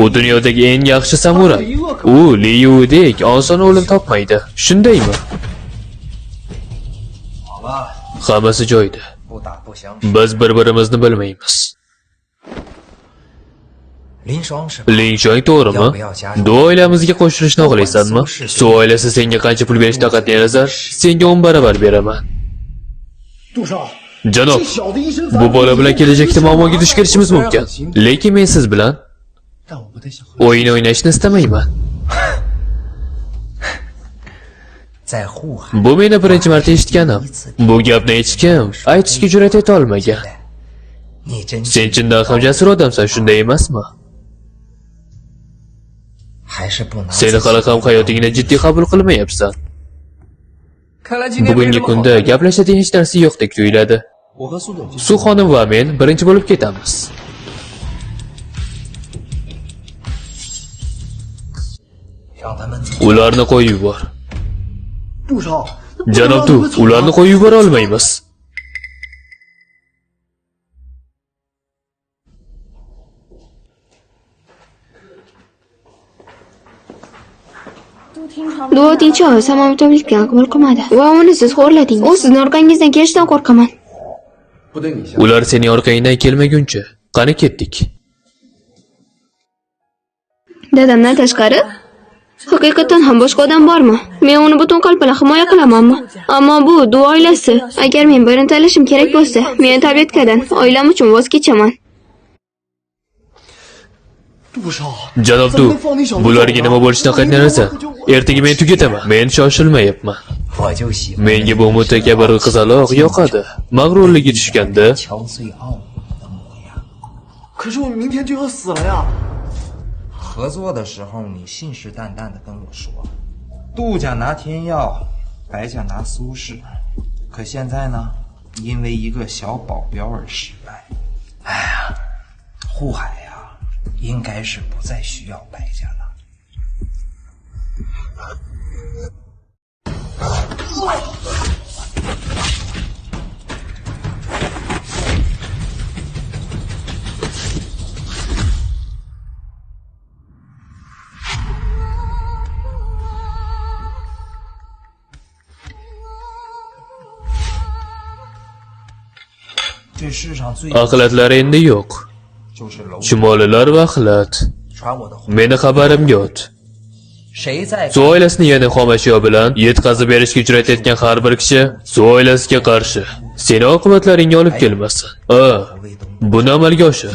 U dunyodagi eng yaxshi samuray. U Li Yudek oson o'lim topmaydi. Shundaymi? Hammasi joyida. Biz bir-birimizni bilmaymiz. Ling Shuang to'g'rimi? Du oilamizga qo'shilishni xohlaysanmi? Su oilasi senga qancha pul berishdan qat'iy nazar, senga 10 barobar beraman. Janob, bu bola bilan kelajakda muammoga duch kelishimiz mumkin. Lekin men siz bilan o'yin o'ynashni istamayman. Bu meni birinchi marta eshitganim. Bu gapni hech kim aytishga jur'at eta olmagan. Sen chindan ham jasur odamsan, shunday emasmi? Seni hali ham hayotingni jiddiy qabul qilmayapsan. Bugungi kunda gaplashadigan hech narsa yo'qdek tuyuladi. Su xonim va men birinchi bo'lib ketamiz. Ularni qo'yib yubor. Janob Du, ularni qo'yib yubora olmaymiz. Du Tinchao samoviy qabul qilmadi va uni siz xo'rladingiz. U sizni orqangizdan kelishidan qo'rqaman. Ular sening orqangdan kelmaguncha, qani ketdik. Dadamdan tashqari haqiqatan ham boshqa odam bormi? Men uni butun qalb bilan himoya qilamanmi? Ammo bu Du oilasi. Agar men birini tanlashim kerak bo'lsa, men tabletkadan oilam uchun voz kechaman. Janob Du, bularga nima bo'lishidan qat'iy nazar, ertaga men tugataman. Men shoshilmayapman. Menga bu mutakabbir qizaloq yoqadi. Mag'rurligi tushganda. 合作的时候，你信誓旦旦的跟我说，杜家拿天耀，白家拿苏氏，可现在呢，因为一个小保镖而失败。哎呀，护海呀，应该是不再需要白家了。Axlatlar endi yo'q. Chumolilar va axlat. Meni xabarimga o't. Su oilasini yana xomashyo bilan yetkazib berishga jur'at etgan har bir kishi Su oilasiga qarshi seni oqibatlaringga olib kelmasin. Buni amalga oshir.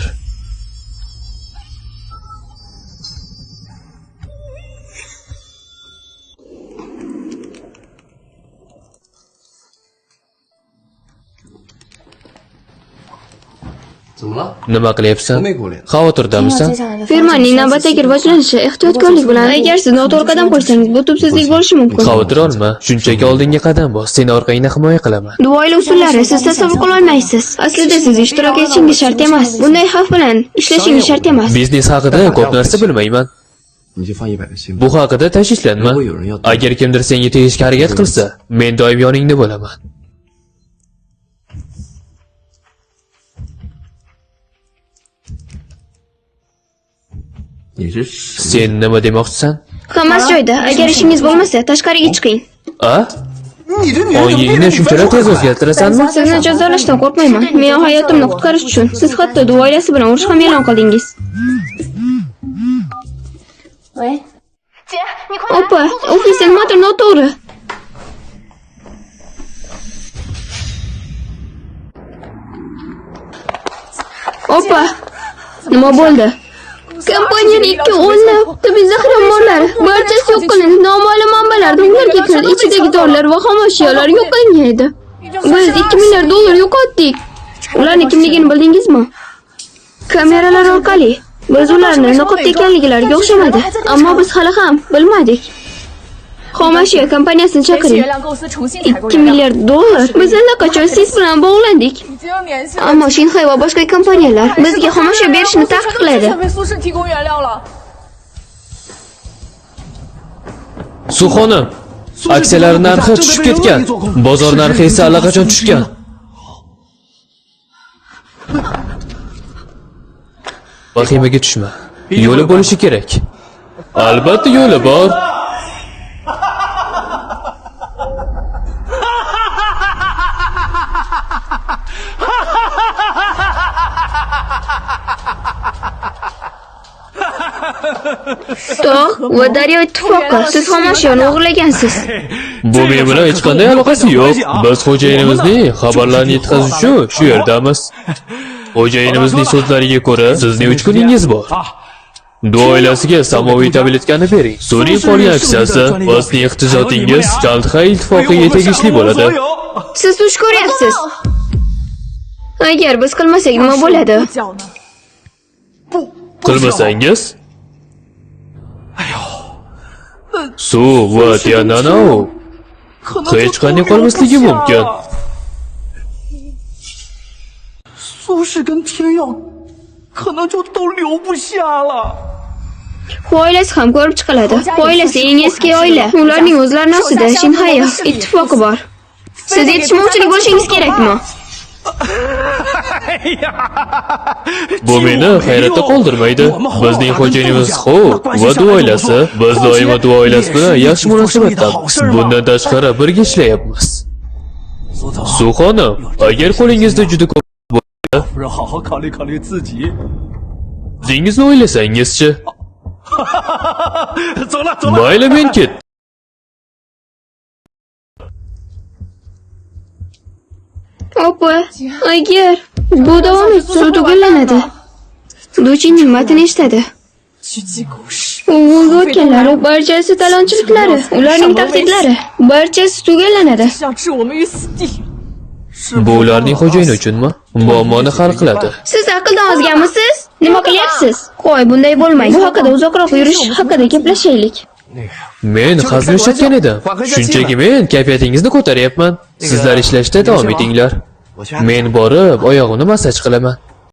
Nima qilyapsan? Xavotirdamisan? Firmaning navbatdagi rivojlanishi ehtiyotkorlik bilan. Agar siz noto'g'ri qadam qo'ysangiz, bu tubsizlik bo'lishi mumkin. Xavotir olma. Shunchaki oldinga qadam bos. Seni orqangdan himoya qilaman. Du oila usullari siz tasavvur qila olmaysiz. Aslida siz ishtirok etishingiz shart emas. Bunday xavf bilan ishlashingiz shart emas. Biznes haqida ko'p narsa bilmayman. Bu haqida tashvishlanma. Agar kimdir senga tegishga harakat qilsa, men doim yoningda bo'laman. Sen nima demoqchisan? Hammasi joyida. Agar ishingiz bo'lmasa, tashqariga chiqing. A? Ongingni shunchalar tez o'zgartirasanmi? Sizni jazolashdan qo'rqmayman. Men hayotimni qutqarish uchun siz hatto Du oilasi bilan urush ham e'lon qildingiz. Opa, ofisda nimadir noto'g'ri. Opa, nima bo'ldi? Kompaniyaning 2 o'nlab tibbiy zaxira omborlari barchasi yo'q qilindi. Noma'lum manbalardan ularga kirdi. Ichidagi dorilar va xomashyolar yo'q qilingan edi. Biz 2 milliard dollar yo'qotdik. Ularning kimligini bildingizmi? Kameralar orqali biz ularni niqobda ekanliklariga o'xshamadi, ammo biz hali ham bilmadik. Xomashyo kompaniyasini chaqiring. 2 milliard dollar. Biz allaqachon siz bilan bog'landik. Ammo Shinxay va boshqa kompaniyalar bizga xomashyo berishni taqiqladi. Su xonim, aksiyalar narxi tushib ketgan. Bozor narxi esa allaqachon tushgan. Vahimaga tushma. Yo'li bo'lishi kerak. Albatta yo'li bor. Tog' va daryo ittifoqi. Siz xomashiyoni o'g'irlagansiz. Bu men bilan hech qanday aloqasi yo'q. Biz xo'jayinimizning xabarlarini yetkazish uchun shu yerdamiz. Xo'jayinimizning so'zlariga ko'ra, sizning 3 kuningiz bor. Du oilasiga samoviy tabletkani bering. So'ning qolgan aksiyasi bizning iqtisodingiz Chaltxay ittifoqiga tegishli bo'ladi. Siz tush ko'ryapsiz. Agar biz qilmasak nima bo'ladi? 不缴呢？ Qilmasangiz Su va Tiananao 可能 hech qanday qolmasligi mumkin. 苏轼跟天佑可能就都留不下了。 Xu oilasi ham ko'rib chiqiladi. Xu oilasi eng eski oila. Ularning o'zlarini ostida Shinxayo ittifoqi bor. Siz yetishmovchilik bo'lishingiz kerakmi? Bu meni hayratda qoldirmaydi. Bizning xo'jayinimiz Xu va Du oilasi, biz doimo Du oilasi bilan yaxshi munosabatdamiz. Bundan tashqari birga ishlayapmiz. 苏总， Su xonim, agar qo'lingizda juda ko'p 夫人好好考虑考虑自己。 o'zingizni o'ylasangizchi? 走了走了。 Mayli men ketdim. Opa, agar bu davom etsa tugallanadi. Duchining matni eshitadi. 狙击狗屎！ U o'tganlari, barchasi talonchiliklari, ularning tahdidlari, barchasi tugallanadi. 想置我们于死地！ Bu ularning xo'jayini uchunmi? Muammoni hal qiladi. Siz aqldan ozganmisiz? Nima qilyapsiz? Qo'y, bunday bo'lmaydi. Bu haqida uzoqroq yurish haqida gaplashaylik. Men hazillashayotgan edim. Shunchaki men kayfiyatingizni ko'taryapman. Sizlar ishlashda davom etinglar. Men borib oyog'imni massaj qilaman.